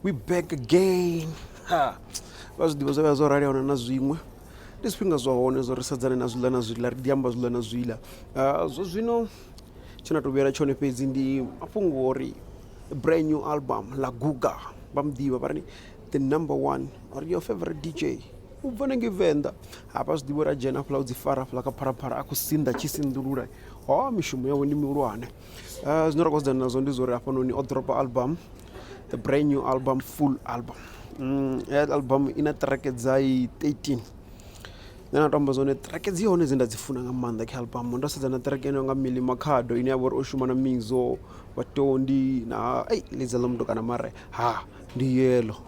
We back again. Ha. Vha zwi ḓivha zwo vhuya zwo rali ahuna na zwiṅwe. Ndi zwifhinga zwa hone zwo ri sedzane na zwiḽa na zwiḽa ri ḓi amba zwiḽa na zwiḽa. Zwa zwino tshe nda to vhuyela tshone fhedzi ndi mafhungo ori brand new album ḽa Guga vha muḓivha vha ri the number one or your favorite DJ u bva hanengei Venḓa. Ha vha zwi ḓivha uri a dzhena hafhaḽa o dzi fara hafhaḽa kha Phalaphala a khou sinḓa tshi sinḓulula ho mishumo yawe ndi mihulwane. Zwine ra khou sedzana nazwo ndi zwa uri hafhanoni o ḓoropa album the brand new album full album. Heyi album i na ṱireke dza 13 nṋe nda to amba zwone ṱireke dzi hone dzine nda dzi funa nga maanḓa kha album ndo sedza na ṱireke ino nga Milly Makhado ine yavha uri o shuma na Mizo Vhatondi na ei ḽidza ḽa mutukana mara ha ndi yellow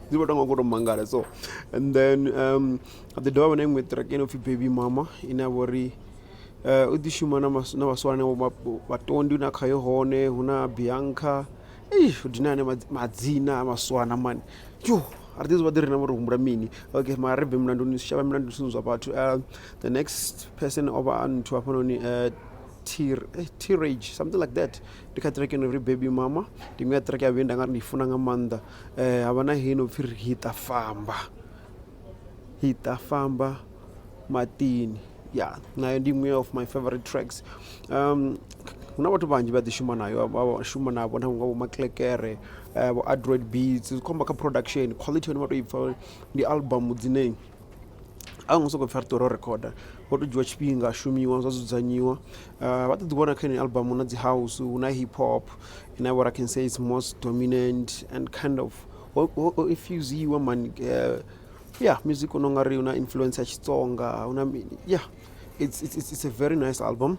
dzi vho tonga khou tou mangala so and then ha ḓi dovha havha na iṅwe ṱireke ino pfhi baby mama ine ya vha uri u ḓi shuma na vhaswa Vhatondi na khayo hone hu na Bianca hu dina ane madzina a maswana mani yo a ri ḓivhi vha ḓi rina vho ri humbula mini okay mara ri bve mulanduni shavha milandu zwithu zwa vhathu the next person o vha a nthu hafhanoni T-Rage something like that ndi kha track ino ri baby mama ndi iṅwe ya track ya vhuye nda nga ri ndi funa nga maanḓa havha na heino pfhi ri hita famba hita famba maṱini ya nayo ndi iṅwe of my favorite tracks hu na vhathu vhanzhi vha ḓi shuma nayo vha shuma navho na vho maklekere vho adroit beats zwi khou amba kha production quality hone vha to i pfha ndi album dzine a ngo sokou pfha ri ṱuwe ro rekhoda ho to dzhiwa tshifhinga shumiwa zwa dzudzanyiwa vha ḓo ḓi vhona kha ino album hu na dzi house hu na hip hop ine what I can say is most dominant and kind of ho infusiwa mani yeah music u no nga ri una influence ya Xitsonga hu na mini yeah it's a very nice album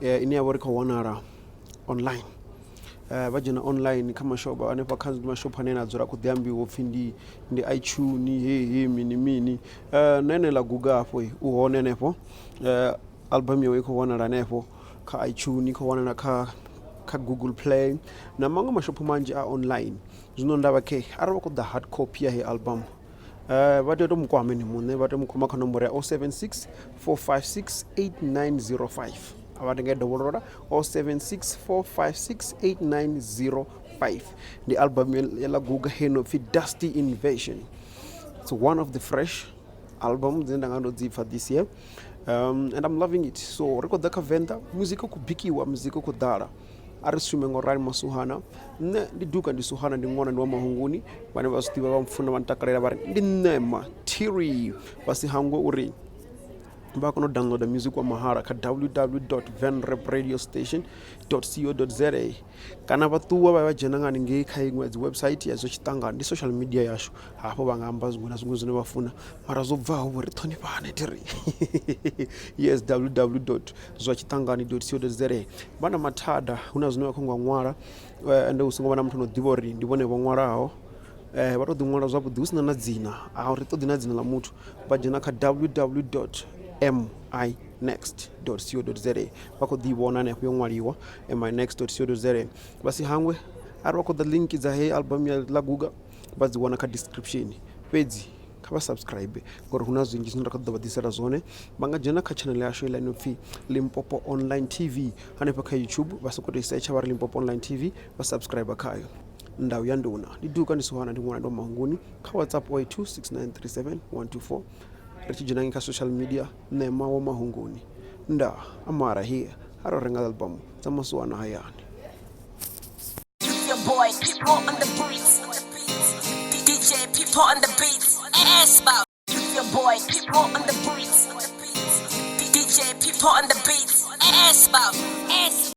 ine ya vha uri khou wanala online. Vha dzhena online kha mashopo hanefha kha mashopho ane a dzula a khou ḓi ambiwa upfhi ndi ndi iTunes he he mini mini na ene ḽa guga hafho u hone hanefho album yawe i khou wanala hanefho kha iTunes i khou wanala kha Google Play na maṅwe mashopho manzhi a online. Zwino ndavha khe arali vha khou ṱoḓa hard copy ya heyi album vha tea u to mukwama ene muṋe vha tea u mukwama kha nomboro ya 076 456 8905 a vha nga i dovholola 076 456 8905 ndi album ya ḽa guga heno pfhi Dusty Invasion. It's one of the fresh album dzine nda nga ndo dzi pfha this year and I'm loving it. So ri khou ḓa kha Venḓa music u khou bikiwa music u khou ḓala a ri shume ngo rali masuhana nṋe ndi duka ndi suhana ndi ṅwana ndi wa mahunguni vhane vha zwi ḓivha vha mpfuna vha ntakalela vha ri ndi nṋe thiri vha si hangwe uri vha kona u downloader music wa mahala kha www venrap radio station co za kana vha ṱuwa vha vha dzhena nga haningei kha iṅwe dzi website ya zwa tshiṱangani ndi social media yashu hafho vha nga amba zwiṅwe na zwiṅwe zwine vha funa mara zwo bvaho vho ri ṱhonifhane thi ri yes www zwa tshiṱangani co za vha na mathada hu na zwine vha khou nga ṅwala ende hu songo vha na muthu ano ḓivha uri ndi vhone vho ṅwalaho vha to ḓi ṅwala zwavhuḓi hu sina na dzina a ri ṱoḓi na dzina ḽa muthu vha dzhena kha www mi next co za vha khou ḓi vhona hanefho yo ṅwaliwa mi next co za vha si hangwe arali vha khou ḓa link dza heyi album ya ḽa guga vha dzi wana kha description fhedzi kha vha subscribe ngori hu na zwinzhi zwine ra kha ḓo vha ḓisela zwone vha nga dzhena kha channel yashu iḽa ino pfhi Limpopo Online TV hanefha kha YouTube vha sokou tou i setsha vha ri Limpopo Online TV vha subscribe khayo ndau ya nduna ndi duka ndi suhana ndi ṅwana ndi wa mahunguni kha WhatsApp 082 6937124 ri tshi dzhena kha social media ṋema wa mahunguni nda amara here a ro renga album dza masuwana hayani. Your boy, people on the beats. DJ, people on the beats. S-Bow. Your boy, people on the beats. DJ, people on the beats. S-Bow. S.